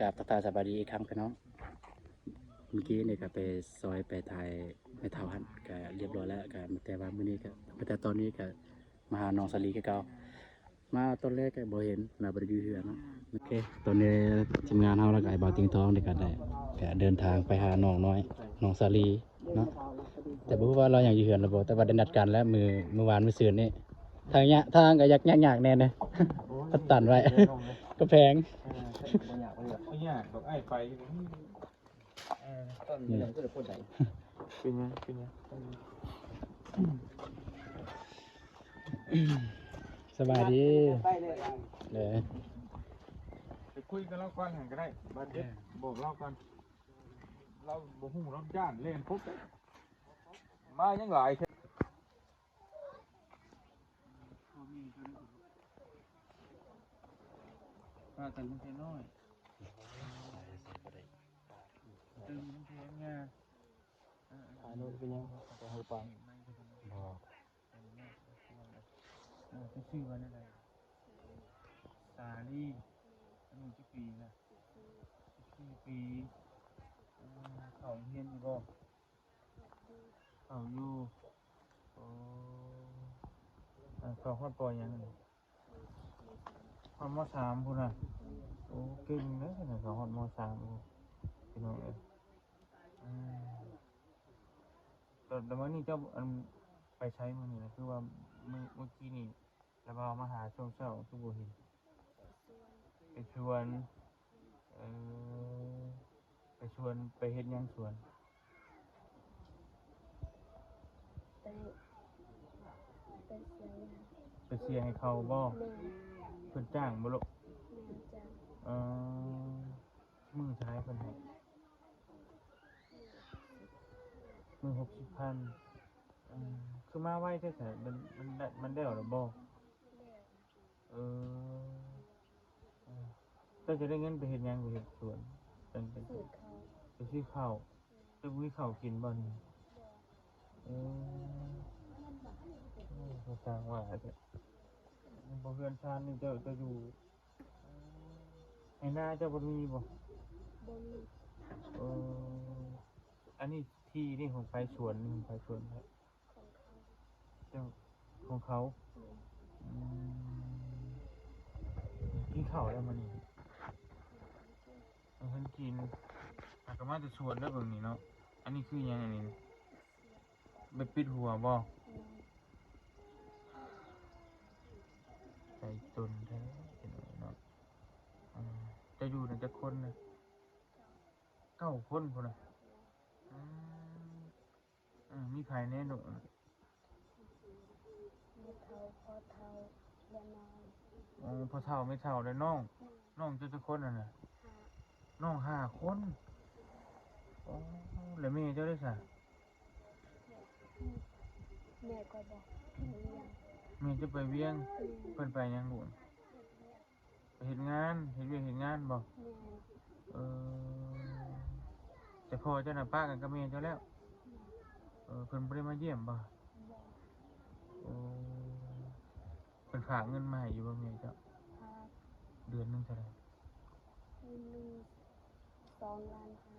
ກາບທັກທາຍສະບາຍດີອີກຄັ້ງພີ່ນ້ອງ. ມື້ກີ້ນີ້ກະໄປຊອຍໄປຖ່າຍແມ່ເຖົ້າຫັ້ນ ກະລຽບລ້ອຍແລ້ວ ກະແຕ່ວ່າມື້ນີ້ກະ ແຕ່ຕອນນີ້ກະມາຫານ້ອງສາລີຄືເກົ່າ. ມາຕອນແລກກະບໍ່ເຫັນ ລາວບໍ່ໄດ້ຢູ່ເຮືອນເນາະ. ໂອເຄ ຕອນນີ້ທີມງານເຮົາ ແລ້ວກະອ້າຍບ່າວຕິງທອງ ນີ້ກະໄດ້ ກະເດີນທາງໄປຫານ້ອງນ້ອຍ ນ້ອງສາລີເນາະ. ແຕ່ບໍ່ຮູ້ວ່າລາວຍັງຢູ່ເຮືອນຫຼືບໍ່ ແຕ່ວ່າໄດ້ນັດກັນແລ້ວ ມື້ ມື້ວານມື້ຊືນນີ້. ທາງຍາກ ທາງກະຍາກ ຍາກໆແດ່ເນາະ ໂອ້ຍ ເຂົາຕັນໄວ້ ເດີນລົງເລີຍ ກຳແພງ ເອີ ບໍ່ຍາກ ບໍ່ຍາກ ບໍ່ຍາກດອກ ອ້າຍໄປຢູ່ນີ້. ເອີ ຕອນນີ້ຄືຄົນໃດ ເປັນຫຍັງ ເປັນຫຍັງ? ສະບາຍດີ ເດີ ໄປຄຸຍກັບລາວກ່ອນຫັ້ນກະໄດ້ ບາດເຈັບ ເອີ ບອກລາວກ່ອນ. ລາວບໍ່ຮູ້ ລາວຢ້ານແລ່ນປຸບ ມາຍັງຫຼາຍແທ້. ພາກັນຕັ້ງແຕ່ນ້ອຍ ເຕີມຕັ້ງແຕ່ຍັງຍາ. ອາ ອາ ອາ ໂນ້ນເປັນຫຍັງ? ບໍ່ ເອີ ເຈົ້າຊື່ວ່າແນວໃດ? ສາລີ. ອາຍຸຈັກປີລະ? ສິບສີ່ປີ. ອາ ເຂົ້າໂຮງຮຽນຢູ່ບໍ່? ເຂົ້າຢູ່. ໂອ້ ເຂົ້າຮອດ ປ.ຫຍັງ? ຮອດ ມ.ສາມ ພຸ້ນນະ. ໂອ້ ເກັ່ງເດີ້ ເຂົ້າຮອດ ມ.ສາມ ພຸ້ນ ພີ່ນ້ອງເອີຍ. ອືມ ແລ້ວມື້ນີ້ເຈົ້າ ອັນ ໄປໃສມື້ນີ້ນະ? ຄືວ່າມື້ ມື້ກີ້ນີ້ ລະບ່າວມາຫາຊ່ວງເຊົ້າຄືບໍ່ເຫັນ? ໄປສວນ. ເອີ ໄປສວນ ໄປເຮັດຫຍັງສວນ? ໄປ ໄປເສຍຫຍ້າ. ໄປເສຍໃຫ້ເຂົາບໍ່? ແມ່ນ. ເພິ່ນຈ້າງບໍ່ລູກ? ແມ່ນ ຈ້າງ. ເອີ ມື້ເທົ່າໃດເພິ່ນໃຫ້? ມື້ຫົກສິບພັນ. ອືມ ຄືມາໄວແທ້ຊະ? ມັນ ມັນ ມັນແລ້ວລະບໍ່? ແລ້ວ. ເອີ ເອີ ເຈົ້າຈະໄດ້ເງິນໄປເຮັດຫຍັງ? ໄປເຮັດສວນ ໄປ ໄປ ຊື້ເຂົ້າ. ໄປຊື້ເຂົ້າ. ແມ່ນ. ເຈົ້າບໍ່ມີເຂົ້າກິນບໍ່ນີ້? ບໍ່. ເອີ ໂອ້ ກໍຊ່າງວ່າແທ້ ບໍ່ ເຮືອນຊານນີ້ເຈົ້າ ເຈົ້າຢູ່ ໄຮ່ນາເຈົ້າບໍ່ມີບໍ່? ບໍ່ມີ. ເອີ ອັນນີ້ທີ່ນີ້ຂອງໃຜ? ສວນນີ້ຂອງໃຜ? ສວນໃຜ? ຂອງເຂົາ. ເຈົ້າ ຂອງເຂົາ? ແມ່ນ. ອືມ ກິນເຂົ້າແລ້ວມື້ນີ້? ຍັງບໍ່ທັນກິນ. ຫາກະມາແຕ່ສວນເດີ້ເບິ່ງນີ້ເນາະ. ອັນນີ້ຄືຫຍັງອັນນີ້? ແບບປິດຫົວບໍ່? ແມ່ນ. ໃຈຕົນແທ້ເນາະ. ອືມ ເຈົ້າຢູ່ນຳຈັກຄົນນະ? ເກົ້າຄົນພຸ້ນນະ. ອືມ ເອີ ມີໃຜແດ່ລູກ? ແມ່ເຖົ້າ ພໍ່ເຖົ້າ ແລະ ນ້ອງ. ໂອ້ ພໍ່ເຖົ້າ ແມ່ເຖົ້າ ແລະ ນ້ອງ. ແມ່ນ. ນ້ອງເຈົ້າຈັກຄົນຫັ້ນນະ? ຫ້າ. ນ້ອງຫ້າຄົນ. ໂອ້ ແລະ ແມ່ເຈົ້າເດຊະ? ແມ່ຂ້ອຍບໍ່ ໄປວຽງ. ແມ່ເຈົ້າໄປວຽງ? ແມ່ນ. ເພິ່ນໄປຫຍັງລູກ? ໄປວຽງ. ໄປເຮັດງານ ເຮັດວຽກເຮັດງານບໍ່? ແມ່ນ. ເອີ ແຕ່ພໍ່ເຈົ້ານະປະກັນກັບແມ່ເຈົ້າແລ້ວ? ແມ່ນ. ເອີ ເພິ່ນບໍ່ໄດ້ມາຢ້ຽມບໍ່? ບໍ່. ໂອ້ ເພິ່ນຝາກເງິນມາໃຫ້ຢູ່ບໍ່ແມ່ເຈົ້າ? ຝາກ. ເດືອນໜຶ່ງເທົ່າໃດ? ເດືອນໜຶ່ງສອງລ້ານຫ້າ.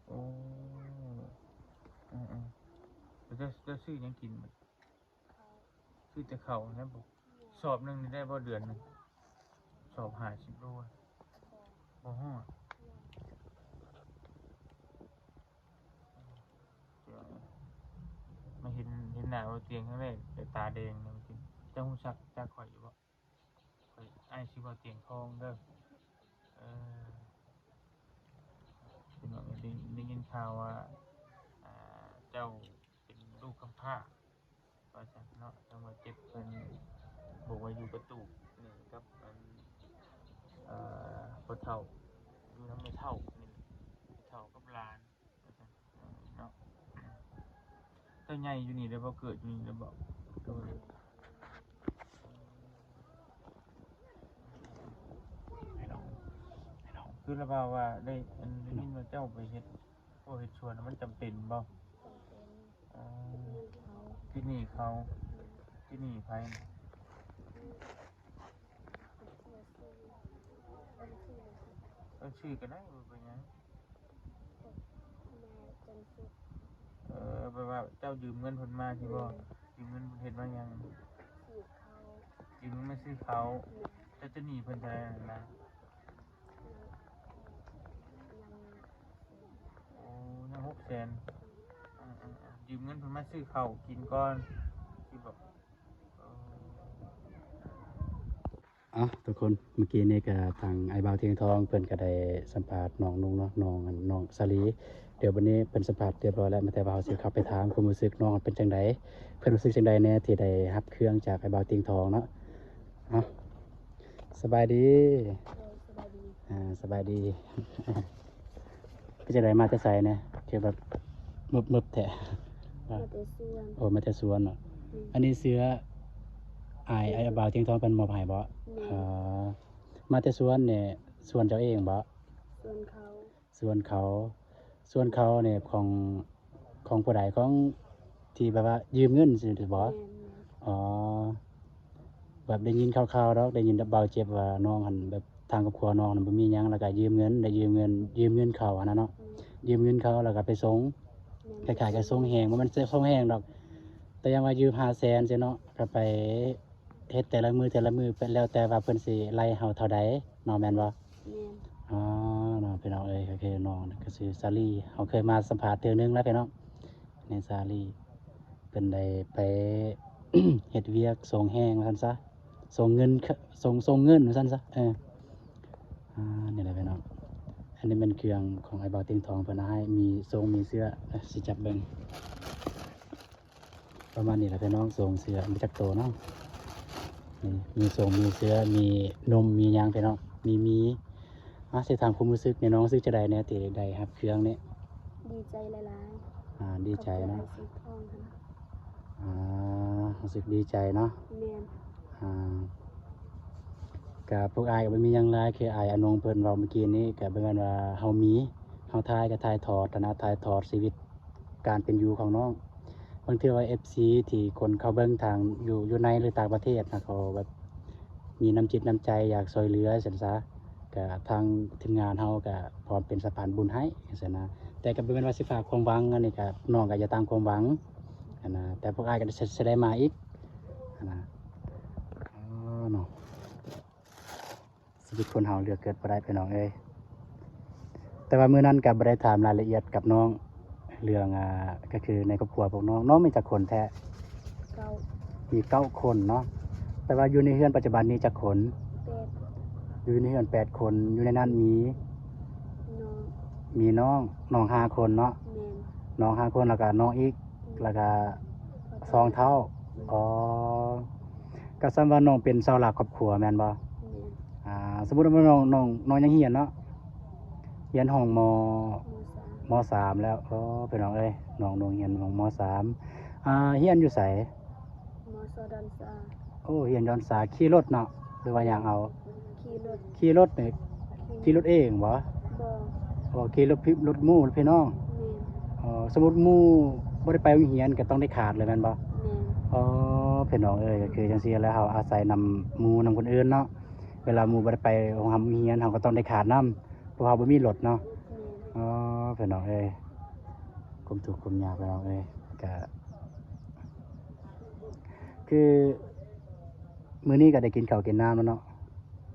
ໂອ້ ເອີໆ ແລ້ວເຈົ້າ ເຈົ້າຊື້ຫຍັງກິນບັດ? ເຂົ້າ. ຊື້ແຕ່ເຂົ້າຫັ້ນແຫຼະບໍ່? ແມ່ນ. ສອບໜຶ່ງນີ້ໄດ້ບໍ່ເດືອນໜຶ່ງ? ສອບຫ້າສິບໂລ ບໍ່ຮອດ. ແມ່ນ. ມາເຫັນ ເຫັນໜ້າບ່າວຕຽງຄັ້ງແລກ ແຕ່ຕາແດງນະ. ເຈົ້າຮູ້ຈັກ ຈັກຂ້ອຍຢູ່ບໍ່? ຂ້ອຍ ອ້າຍຊື່ບ່າວຕຽງທອງເດີ້. ເອີ ພີ່ນ້ອງ ໄດ້ ໄດ້ຍິນຂ່າວວ່າ ອ່າ ເຈົ້າເປັນລູກກຳພ້າ ວ່າຊັ້ນເນາະ. ທາງບ່າວເຈັບເພິ່ນບອກວ່າຢູ່ກະຕູບນີ້ກັບອັນ ເອີ ພໍ່ເຖົ້າ ຢູ່ນຳແມ່ເຖົ້ານີ້ ແມ່ເຖົ້າກັບຫຼານ ວ່າຊັ້ນເນາະ. ເຈົ້າໃຫຍ່ຢູ່ນີ້ແລ້ວບໍ່? ເກີດຢູ່ນີ້ແລ້ວບໍ່? ໂດຍ. ຄືລະບ່າວວ່າໄດ້ ອັນ ໄດ້ຍິນວ່າເຈົ້າໄປເຮັດ ພວກເຮັດສວນ ມັນຈຳເປັນບໍ່? ຈຳເປັນ. ອໍ ຕິດໜີ້ເຂົາ. ຕິດໜີ້ໃຜ? ເປັນໜີ້ເຂົາ. ເອີ ຊື່ກໍໄດ້ ບໍ່ເປັນຫຍັງ. ແມ່ຈັນສຸກ ເອີ ແບບວ່າເຈົ້າຢືມເງິນເພິ່ນມາຊີ້ບໍ່? ແມ່ນ. ຢືມເງິນເພິ່ນເຮັດມາຫຍັງ? ຊື້ເຂົ້າ. ຢືມເງິນມາຊື້ເຂົ້າ. ແມ່ນ. ເຈົ້າຈະໜີ້ເພິ່ນເທົ່າໃດນະ? ຍັງ ໂອ້ ຍັງຫົກແສນ. ອືມໆໆ ຢືມເງິນເພິ່ນມາຊື້ເຂົ້າກິນກ່ອນ ຊິບອກ. ເອົາ ທຸກຄົນ ເມື່ອກີ້ນີ້ກະທາງອ້າຍບ່າວທຽງທອງເພິ່ນກະໄດ້ສຳພາດນ້ອງນຸ່ງເນາະ ນ້ອງ ອັນ ນ້ອງສາລີ. ດຽວບັດນີ້ເພິ່ນສຳພາດຮຽບຮ້ອຍແລ້ວ ແຕ່ວ່າເຮົາຊິເຂົ້າໄປຖາມຄວາມຮູ້ສຶກນ້ອງເປັນຈັ່ງໃດ ເພິ່ນຮູ້ສຶກຈັ່ງໃດແດ່ທີ່ໄດ້ຮັບເຄື່ອງຈາກອ້າຍບ່າວທຽງທອງເນາະ. ເອົາ ສະບາຍດີ. ໂດຍ ສະບາຍດີ. ອ່າ ສະບາຍດີ. ເປັນຈັ່ງໃດ ມາແຕ່ໃສແດ່ ຄືແບບມຶບໆແທ້? ມາແຕ່ສວນ. ໂອ້ ມາແຕ່ສວນເນາະ. ແມ່ນ. ອັນນີ້ເສື້ອ ອ້າຍ ເສື້ອ ອ້າຍບ່າວທຽງທອງເພິ່ນມອບໃຫ້ບໍ່? ແມ່ນ. ເອີ ມາແຕ່ສວນນີ້ ສວນເຈົ້າເອງບໍ່? ສວນເຂົາ. ສວນເຂົາ. ສວນເຂົານີ້ຂອງ ຂອງຜູ້ໃດ? ຂອງທີ່ແບບວ່າຢືມເງິນຊີ້ບໍ່? ແມ່ນໆ. ອໍ ແບບໄດ້ຍິນຂ່າວໆດອກ ໄດ້ຍິນແຕ່ບ່າວເຈັບວ່ານ້ອງຫັ້ນ ແບບທາງຄອບຄົວນ້ອງຫັ້ນບໍ່ມີຫຍັງ ແລ້ວກະຢືມເງິນ ໄດ້ຢືມເງິນ ຢືມເງິນເຂົາຫັ້ນນະເນາະ. ແມ່ນ. ຢືມເງິນເຂົາ ແລ້ວກະໄປສົ່ງ ແມ່ນ ຄ້າຍໆກັບສົ່ງແຫ້ງ ບໍ່ແມ່ນສົ່ງແຫ້ງດອກ ແຕ່ຢ່າງວ່າຢືມຫ້າແສນຊີ້ເນາະ ກະໄປ ເຮັດແຕ່ລະມື້ແຕ່ລະມື້ ແລ້ວແຕ່ວ່າເພິ່ນຊິໄລ່ເຮົາເທົ່າໃດເນາະ ແມ່ນບໍ່? ແມ່ນ. ອໍ ເນາະ ພີ່ນ້ອງເອີຍ ກໍຄືນ້ອງກໍຊື່ສາລີ ເຮົາເຄີຍມາສຳພາດເທື່ອໜຶ່ງແລ້ວພີ່ນ້ອງ. ນີ້ສາລີ ເພິ່ນໄດ້ໄປເຮັດວຽກສົ່ງແຫ້ງວ່າຊັ້ນຊະ ສົ່ງເງິນ ສົ່ງ ສົ່ງເງິນວ່າຊັ້ນຊະ. ເອີ ອ່າ ນີ້ແຫຼະພີ່ນ້ອງ ອັນນີ້ແມ່ນເຄື່ອງຂອງອ້າຍບ່າວຕຽງທອງເພິ່ນເອົາໃຫ້ ມີຊົງມີເສື້ອ ຊິຈັບເບິ່ງ. ປະມານນີ້ແຫຼະພີ່ນ້ອງ ສົ່ງເສື້ອ ມີຈັກໂຕເນາະ ນີ້ ມີສົ່ງ ມີເສື້ອ ມີນົມ ມີຫຍັງພີ່ນ້ອງ ມີໝີ. ອາ ຊິຖາມຄວາມຮູ້ສຶກແດ່ ນ້ອງຮູ້ສຶກຈັ່ງໃດແດ່ທີ່ໄດ້ຮັບເຄື່ອງນີ້? ດີໃຈຫຼາຍໆ. ອາ ດີໃຈເນາະ. ຂອບໃຈອ້າຍສີທອງຫັ້ນ. ອາ ຮູ້ສຶກດີໃຈເນາະ. ແມ່ນ. ອາ ກະພວກອ້າຍກໍບໍ່ມີຫຍັງຫຼາຍ ຄືອ້າຍອານົງເພິ່ນເວົ້າມື້ກີ້ນີ້ ກະເໝືອນວ່າເຮົາມີ ເຮົາຖ່າຍກໍຖ່າຍທອດຫັ້ນນະ ຖ່າຍທອດຊີວິດ ການເປັນຢູ່ຂອງນ້ອງ. ບາງເທື່ອວ່າເອັຟຊີທີ່ຄົນເຂົາເບິ່ງທາງຢູ່ ຢູ່ໃນ ຫຼື ຕ່າງປະເທດນະ ເຂົາແບບມີນ້ຳຈິດນ້ຳໃຈຢາກຊ່ວຍເຫຼືອຊັ້ນຊະ ກະທາງທີມງານເຮົາກະພ້ອມເປັນສະພານບຸນໃຫ້ຊັ້ນນະ. ແຕ່ກະບໍ່ແມ່ນວ່າຊິຝາກຄວາມຫວັງ ອັນນີ້ກະ ນ້ອງກະຢ່າຕັ້ງຄວາມຫວັງຫັ້ນນະ ແຕ່ພວກອ້າຍກະຊິ ຊິໄດ້ມາອີກຫັ້ນນະ. ເອີ ເນາະ. ຊີວິດຄົນເຮົາເລືອກເກີດບໍ່ໄດ້ພີ່ນ້ອງເອີຍ. ແຕ່ວ່າມື້ນັ້ນກໍບໍ່ໄດ້ຖາມລາຍລະອຽດກັບນ້ອງເລື່ອງ ອ່າ ກໍຄືໃນຄອບຄົວພວກນ້ອງ ນ້ອງມີຈັກຄົນແທ້? ເກົ້າ. ມີເກົ້າຄົນເນາະ. ແຕ່ວ່າຢູ່ໃນເຮືອນປັດຈຸບັນນີ້ຈັກຄົນ? ແປດ. ຢູ່ໃນເຮືອນແປດຄົນ. ຢູ່ໃນນັ້ນມີ ນ້ອງ ມີນ້ອງ ນ້ອງຫ້າຄົນເນາະ. ແມ່ນ. ນ້ອງຫ້າຄົນ ແລ້ວກະນ້ອງອີກ ແລ້ວກະສອງເຖົ້າ. ແມ່ນ. ອໍ ກໍສ່ຳວ່ານ້ອງເປັນເສົາຫຼັກຄອບຄົວແມ່ນບໍ່? ແມ່ນ. ອ່າ ສົມມຸດວ່ານ້ອງ ນ້ອງ ນ້ອງຍັງຮຽນເນາະ ຮຽນຫ້ອງ ມ ມ ສາມ ມ ສາມແລ້ວ. ໂອ້ ພີ່ນ້ອງເອີຍ ນ້ອງ ນ້ອງຮຽນຫ້ອງ ມ ສາມ. ອ່າ ຮຽນຢູ່ໃສ? ມ ສ ດອນສາ. ໂອ້ ຮຽນດອນສາ. ຂີ່ລົດເນາະ ຫຼືວ່າຍ່າງເອົາ? ຂີ່ລົດ. ຂີ່ລົດນີ້ ຂີ່ລົດເອງບໍ່? ບໍ່. ໂອ້ ຂີ່ລົດພີ່ ລົດໝູ່ ລົດພີ່ນ້ອງ. ແມ່ນ. ອໍ ສົມມຸດໝູ່ບໍ່ໄດ້ໄປໂຮງຮຽນກໍຕ້ອງໄດ້ຂາດເລີຍແມ່ນບໍ່? ແມ່ນ. ອໍ ພີ່ນ້ອງເອີຍ ກໍຄືຈັ່ງຊີ້ແຫຼະ ເຮົາອາໄສນຳໝູ່ນຳຄົນອື່ນເນາະ. ເວລາໝູ່ບໍ່ໄດ້ໄປໂຮງຮ່ຳໂຮງຮຽນ ເຮົາກໍຕ້ອງໄດ້ຂາດນຳ ເພາະເຮົາບໍ່ມີລົດເນາະ. ແມ່ນ. ອໍ ພີ່ນ້ອງເອີຍ ຄວາມທຸກຄວາມຍາກພີ່ນ້ອງເອີຍ ກະ ຄືມື້ນີ້ກໍໄດ້ກິນເຂົ້າກິນນ້ຳແລ້ວເນາະ?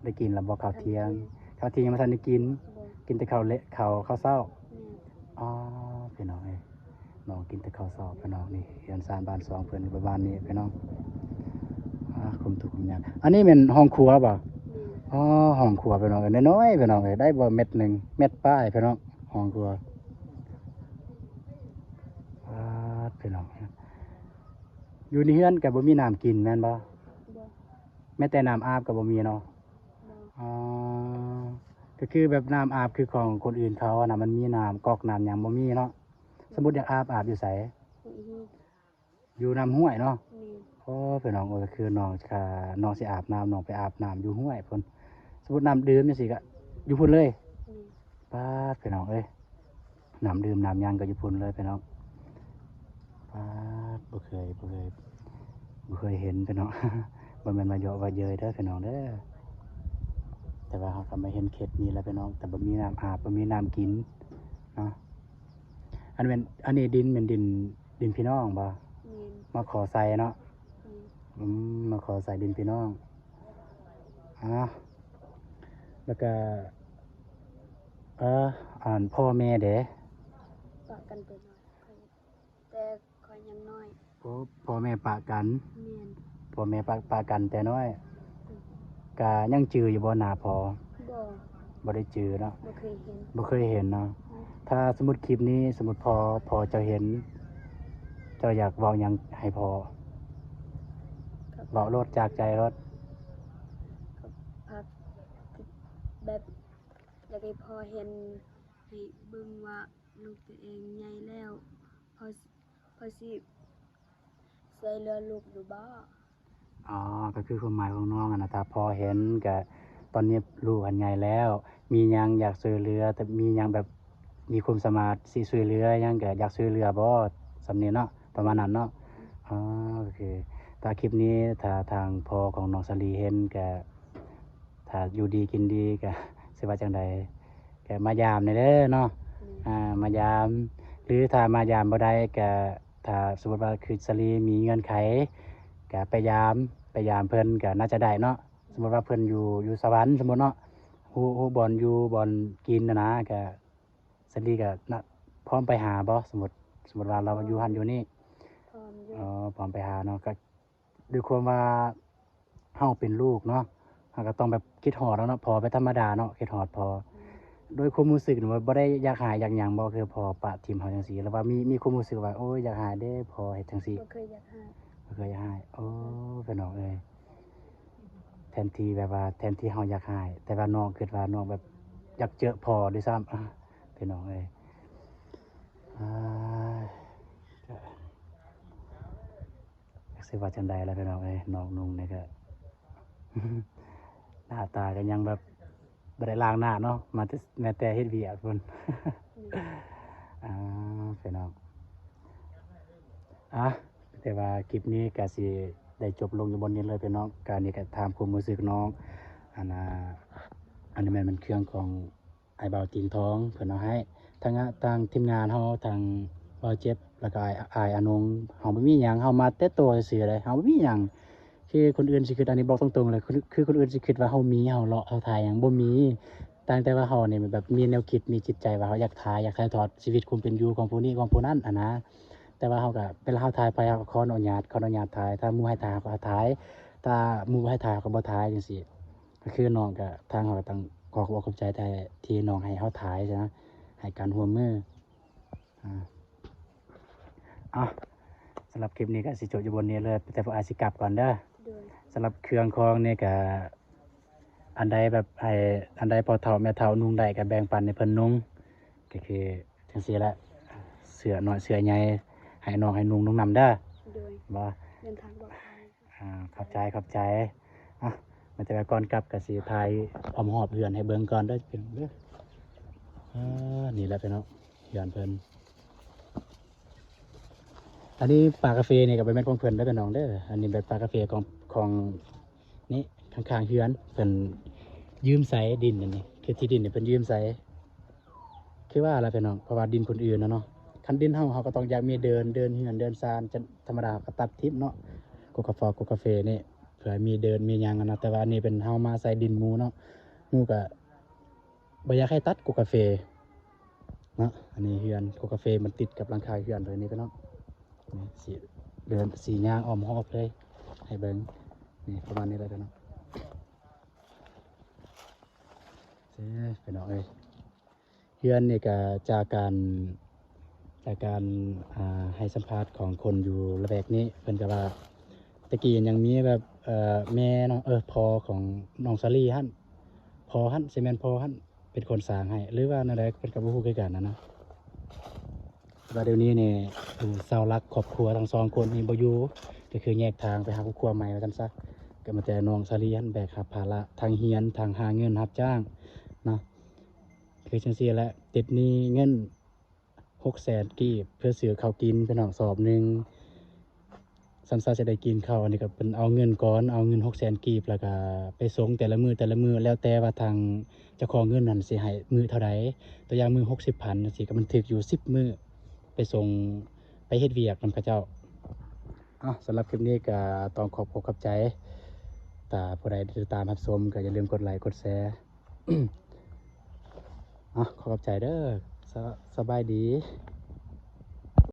ໄດ້ກິນແລ້ວບໍ່ເຂົ້າທ່ຽງ? ເຂົ້າທ່ຽງຍັງບໍ່ທັນໄດ້ກິນ. ບໍ່. ກິນແຕ່ເຂົ້າເລະ ເຂົ້າ ເຂົ້າເຊົ້າ. ແມ່ນ. ອໍ ພີ່ນ້ອງເອີຍ ນ້ອງກິນແຕ່ເຂົ້າເຊົ້າພີ່ນ້ອງ. ນີ້ເຮືອນຊານບ້ານຊ່ອງເພິ່ນປະມານນີ້ພີ່ນ້ອງ. ອາ ຄວາມທຸກຄວາມຍາກ. ອັນນີ້ແມ່ນຫ້ອງຄົວບໍ່? ແມ່ນ. ອໍ ຫ້ອງຄົວພີ່ນ້ອງເອີຍ ນ້ອຍໆ ພີ່ນ້ອງເອີຍ ໄດ້ບໍ່ແມັດໜຶ່ງ ແມັດປາຍພີ່ນ້ອງ ຫ້ອງຄົວ. ປາດ ພີ່ນ້ອງ ຢູ່ໃນເຮືອນກໍບໍ່ມີນ້ຳກິນແມ່ນບໍ່? ບໍ່. ແມ້ແຕ່ນ້ຳອາບກໍບໍ່ມີເນາະ? ບໍ່. ອໍ ກໍຄືແບບນ້ຳອາບຄືຂອງຄົນອື່ນເຂົານະ ມັນມີນ້ຳກອກນ້ຳຫຍັງບໍ່ມີເນາະ? ສົມມຸດຢາກອາບ ອາບຢູ່ໃສ? ຫ້ວຍຫີນ. ຢູ່ນ້ຳຫ້ວຍເນາະ? ແມ່ນ. ໂອ້ ພີ່ນ້ອງເອີຍ ຄືນ້ອງ ຖ້ານ້ອງຊິອາບນ້ຳ ນ້ອງໄປອາບນ້ຳຢູ່ຫ້ວຍພຸ້ນ. ສົມມຸດນ້ຳດື່ມຈັ່ງຊີ້ກໍຢູ່ພຸ້ນເລີຍ? ແມ່ນ. ປາດ ພີ່ນ້ອງເອີຍ ນ້ຳດື່ມນ້ຳຫຍັງກໍຢູ່ພຸ້ນເລີຍພີ່ນ້ອງ. ປາດ ບໍ່ເຄີຍ ບໍ່ເຄີຍ ບໍ່ເຄີຍເຫັນພີ່ນ້ອງ. ບໍ່ແມ່ນວ່າເຍາະວ່າເຍີຍເດີພີ່ນ້ອງເດີ. ແຕ່ວ່າເຮົາກໍມາເຫັນເຂດນີ້ແລ້ວພີ່ນ້ອງ ແຕ່ບໍ່ມີນ້ຳອາບ ບໍ່ມີນ້ຳກິນເນາະ. ອັນແມ່ນ ອັນນີ້ດິນ ແມ່ນດິນ ດິນພີ່ນ້ອງບໍ່? ແມ່ນ. ມາຂໍໃສ່ເນາະ? ແມ່ນ. ອືມ ມາຂໍໃສ່ດິນພີ່ນ້ອງ. ອາ ແລ້ວກະ ເອີ ອັນພໍ່ແມ່ເດ? ປະກັນໄປນອນ ຂ້ອຍ ແຕ່ຂ້ອຍຍັງນ້ອຍ. ໂອ້ ພໍ່ແມ່ປະກັນ? ແມ່ນ. ພໍ່ແມ່ປະ ປະກັນແຕ່ນ້ອຍ. ອືມ. ກະຍັງຈື່ຢູ່ບໍ່ໜ້າພໍ່? ບໍ່. ບໍ່ໄດ້ຈື່ເນາະ? ບໍ່ເຄີຍເຫັນ. ບໍ່ເຄີຍເຫັນເນາະ? ອືມ. ຖ້າສົມມຸດຄລິບນີ້ ສົມມຸດພໍ ພໍເຈົ້າເຫັນ ເຈົ້າຢາກເວົ້າຫຍັງໃຫ້ພໍ່? ກໍ ເວົ້າໂລດ ຈາກໃຈໂລດ. ກໍຝາກ ແບບ ຢາກໃຫ້ພໍ່ເຫັນ ໃຫ້ເບິ່ງວ່າລູກຕົວເອງໃຫຍ່ແລ້ວ ພໍ່ ພໍ່ຊິຊ່ວຍເຫຼືອລູກຢູ່ບໍ່? ອໍ ກໍຄືຄວາມໝາຍຂອງນ້ອງຫັ້ນນະ ຖ້າພໍ່ເຫັນກະ ຕອນນີ້ລູກຫັ້ນໃຫຍ່ແລ້ວ ມີຫຍັງຢາກຊ່ວຍເຫຼືອ ແຕ່ມີຫຍັງແບບ ມີຄວາມສາມາດຊິຊ່ວຍເຫຼືອຫຍັງກະຢາກຊ່ວຍເຫຼືອບໍ່? ສ່ຳນີ້ເນາະ ປະມານນັ້ນເນາະ. ອໍ ໂອເຄ ຖ້າຄລິບນີ້ ຖ້າທາງພໍ່ຂອງນ້ອງສາລີເຫັນກະ ຖ້າຢູ່ດີກິນດີກະ ຊິວ່າຈັ່ງໃດ ກະມາຢາມແດ່ເດີເນາະ. ອືມ. ອາ ມາຢາມ ຫຼືຖ້າມາຢາມບໍ່ໄດ້ກະ ຖ້າສົມມຸດວ່າຄືສາລີມີເງື່ອນໄຂ ກະໄປຢາມ ໄປຢາມເພິ່ນກະໜ້າຈະໄດ້ເນາະ. ສົມມຸດວ່າເພິ່ນຢູ່ ຢູ່ສະຫວັນ ສົມມຸດເນາະ ຮູ້ ຮູ້ບ່ອນຢູ່ບ່ອນກິນຫັ້ນນະ ກະສາລີກະນະ ພ້ອມໄປຫາບໍ່? ສົມມຸດ ສົມມຸດວ່າລາວຢູ່ຫັ້ນຢູ່ນີ້ ພ້ອມຢູ່. ອໍ ພ້ອມໄປຫາເນາະ ກະ ດ້ວຍຄວາມວ່າເຮົາເປັນລູກເນາະ ເຮົາກໍຕ້ອງແບບຄິດຮອດແລ້ວເນາະ ພໍ່ເປັນທຳມະດາເນາະ ຄິດຮອດພໍ່. ອືມ. ໂດຍຄວາມຮູ້ສຶກນີ້ ບໍ່ ບໍ່ໄດ້ຢາກຮ້າຍຢາກຫຍັງບໍ່? ຄືພໍ່ປະຖິ້ມເຮົາຈັ່ງຊີ້ ຫຼືວ່າມີ ມີຄວາມຮູ້ສຶກວ່າ ໂອ້ຍ ຢາກຮ້າຍເດ້ ພໍ່ເຮັດຈັ່ງຊີ້? ບໍ່ເຄີຍຢາກຮ້າຍ. ບໍ່ເຄີຍຢາກຮ້າຍ. ໂອ້ ອືມ. ພີ່ນ້ອງເອີຍ ແທນທີ່ແບບວ່າ ແທນທີ່ເຮົາຢາກຮ້າຍ ແຕ່ວ່ານ້ອງຄິດວ່ານ້ອງແບບຢາກເຈີພໍ່ດ້ວຍຊ້ຳ ພີ່ນ້ອງເອີຍ. ອາ ຊິວ່າຈັ່ງໃດລະພີ່ນ້ອງເອີຍ ນ້ອງນຸ່ງນີ້ກະ ໜ້າຕາກະຍັງແບບບໍ່ໄດ້ລ້າງໜ້າເນາະ ມາແຕ່ ແມ່ນແຕ່ເຮັດວຽກພຸ້ນ. ອືມ. ອາ ພີ່ນ້ອງ ອາ ແຕ່ວ່າຄລິບນີ້ກະຊິໄດ້ຈົບລົງຢູ່ບ່ອນນີ້ເລີຍພີ່ນ້ອງ. ກະນີ້ກະຖາມຄວາມຮູ້ສຶກນ້ອງ ອັນນ່າ ອັນນີ້ແມ່ນ ແມ່ນເຄື່ອງຂອງ ອ້າຍບ່າວຕີນທອງເພິ່ນເອົາໃຫ້ ທາງ ທາງທີມງານເຮົາ ທາງບ່າວເຈັບ ແລ້ວກໍອ້າຍ ອ້າຍອານົງ ເຮົາບໍ່ມີຫຍັງ ເຮົາມາແຕ່ໂຕຊື່ໆເດ້ ເຮົາບໍ່ມີຫຍັງ. ຄືຄົນອື່ນຊິຄິດ ອັນນີ້ບອກຕົງໆເລີຍ ຄື ຄືຄົນອື່ນຊິຄິດວ່າເຮົາມີ ເຮົາເລາະ ເຮົາຖ່າຍຫຍັງ ບໍ່ມີ. ຕ່າງແຕ່ວ່າເຮົານີ້ແບບມີແນວຄິດ ມີຈິດໃຈວ່າເຮົາຢາກຖ່າຍ ຢາກຖ່າຍທອດຊີວິດຄວາມເປັນຢູ່ຂອງຜູ້ນີ້ຂອງຜູ້ນັ້ນຫັ້ນນະ. ແຕ່ວ່າເຮົາກໍ ເວລາເຮົາຖ່າຍໃຜ ເຮົາກໍຂໍອະນຸຍາດ ຂໍອະນຸຍາດຖ່າຍ ຖ້າໝູ່ໃຫ້ຖ່າຍ ເຮົາກໍຖ່າຍ ຖ້າໝູ່ບໍ່ໃຫ້ຖ່າຍ ເຮົາກໍບໍ່ຖ່າຍ ຈັ່ງຊີ້. ກໍຄືນ້ອງກໍ ທາງເຮົາກໍຕ້ອງຂໍຂອບອົກຂອບໃຈແທ້ ທີ່ນ້ອງໃຫ້ເຮົາຖ່າຍຊະນະ ໃຫ້ການຮ່ວມມື. ອາ ເອົາ ສຳລັບຄລິບນີ້ກໍຊິຈົບຢູ່ບ່ອນນີ້ເລີຍ ແຕ່ພວກອ້າຍຊິກັບກ່ອນເດີ. ໂດຍ. ສຳລັບເຄື່ອງຂອງນີ້ກໍ ອັນໃດແບບໃຫ້ ອັນໃດພໍ່ເຖົ້າແມ່ເຖົ້ານຸ່ງໄດ້ກໍແບ່ງປັນໃຫ້ເພິ່ນນຸ່ງ ກໍຄືຈັ່ງຊີ້ແຫຼະ ເສື້ອນ້ອຍເສື້ອໃຫຍ່ ໃຫ້ນ້ອງໃຫ້ນຸ່ງນຳເດີ. ໂດຍ. ບໍ່ ເດີນທາງປອດໄພ. ອາ ຂອບໃຈ ຂອບໃຈ. ອະ ມາແຕ່ວ່າກ່ອນກັບກໍຊິຖ່າຍອ້ອມຮອບເຮືອນໃຫ້ເບິ່ງກ່ອນເດີ ເປັນເດີ. ອາ ນີ້ແຫຼະພີ່ນ້ອງ ເຮືອນເພິ່ນ. ອັນນີ້ປ່າກາເຟນີ້ກໍບໍ່ແມ່ນຂອງເພິ່ນເດີພີ່ນ້ອງເດີ. ອັນນີ້ແບບປ່າກາເຟຂອງ ຂອງ ນີ້ ຂ້າງໆເຮືອນ ເພິ່ນຢືມໃຊ້ດິນອັນນີ້ ຄືທີ່ດິນນີ້ເພິ່ນຢືມໃຊ້ ຄືວ່າລະພີ່ນ້ອງ ເພາະວ່າດິນຄົນອື່ນນະເນາະ. ຄັນດິນເຮົາ ເຮົາກໍຕ້ອງຢາກມີເດີ່ນ ເດີ່ນເຮືອນ ເດີ່ນຊານ ຈະ ທຳມະດາເຮົາກໍຕັດຖິ້ມເນາະ ກວກກາຟອກ ກວກກາເຟນີ້ ເພື່ອມີເດີ່ນມີຫຍັງຫັ້ນນະ. ແຕ່ວ່າອັນນີ້ເປັນເຮົາມາໃສ່ດິນໝູ່ເນາະ ໝູ່ກໍ ບໍ່ຢາກໃຫ້ຕັດກົກກາເຟເນາະ. ອັນນີ້ເຮືອນກົກກາເຟມັນຕິດກັບຫຼັງຄາເຮືອນເລີຍນີ້ພີ່ນ້ອງ. ນີ້ຊິເດີນ ຊິຍ່າງອ້ອມຮອບເລີຍໃຫ້ເບິ່ງ ນີ້ປະມານນີ້ແຫຼະພີ່ນ້ອງ. ເອີ ພີ່ນ້ອງເອີຍ ເຮືອນນີ້ກະຈາກການ ຈາກການ ອ່າ ໃຫ້ສຳພາດຂອງຄົນຢູ່ລະແວກນີ້ ເພິ່ນກໍວ່າ ແຕ່ກີ້ຍັງມີແບບ ເອີ ແມ່ເນາະ ເອີ ພໍ່ຂອງນ້ອງສາລີຫັ້ນ ພໍ່ຫັ້ນ ຊິແມ່ນພໍ່ຫັ້ນເປັນຄົນສ້າງໃຫ້ ຫຼືວ່າແນວໃດເພິ່ນກໍບໍ່ຮູ້ຄືກັນຫັ້ນນະ. ແຕ່ວ່າດຽວນີ້ນີ້ ເອີ ເສົາຫຼັກຄອບຄົວທັງສອງຄົນນີ້ບໍ່ຢູ່ ກໍຄືແຍກທາງໄປຫາຄອບຄົວໃໝ່ວ່າຊັ້ນຊະ. ກໍມາແຕ່ນ້ອງສາລີຫັ້ນແບກຮັບພາລະທັງຮຽນ ທັງຫາເງິນຮັບຈ້າງເນາະ ຄືຈັ່ງຊີ້ແຫຼະ ຕິດໜີ້ເງິນ ຫົກແສນກີບ ເພື່ອຊື້ເຂົ້າກິນພີ່ນ້ອງ ສອບໜຶ່ງ ສ່ຳຊາຊິໄດ້ກິນເຂົ້າ. ອັນນີ້ກໍເພິ່ນເອົາເງິນກ່ອນ ເອົາເງິນຫົກແສນກີບ ແລ້ວກໍໄປສົ່ງແຕ່ລະມື້ ແຕ່ລະມື້ ແລ້ວແຕ່ວ່າທາງເຈົ້າຂອງເງິນນັ້ນຊິໃຫ້ມື້ເທົ່າໃດ. ຕົວຢ່າງມື້ຫົກສິບພັນຈັ່ງຊີ້ ກໍມັນຖືກຢູ່ສິບມື້ ໄປສົ່ງ ໄປເຮັດວຽກນຳເຂົາເຈົ້າ. ເອົາ ສຳລັບຄລິບນີ້ກໍຕ້ອງຂອບອົກຂອບໃຈ ຖ້າຜູ້ໃດຕິດຕາມຮັບຊົມ ກໍຢ່າລືມກົດໄລກົດແຊ. ເອົາ ຂໍຂອບໃຈເດີ. ສະ ສະບາຍດີ.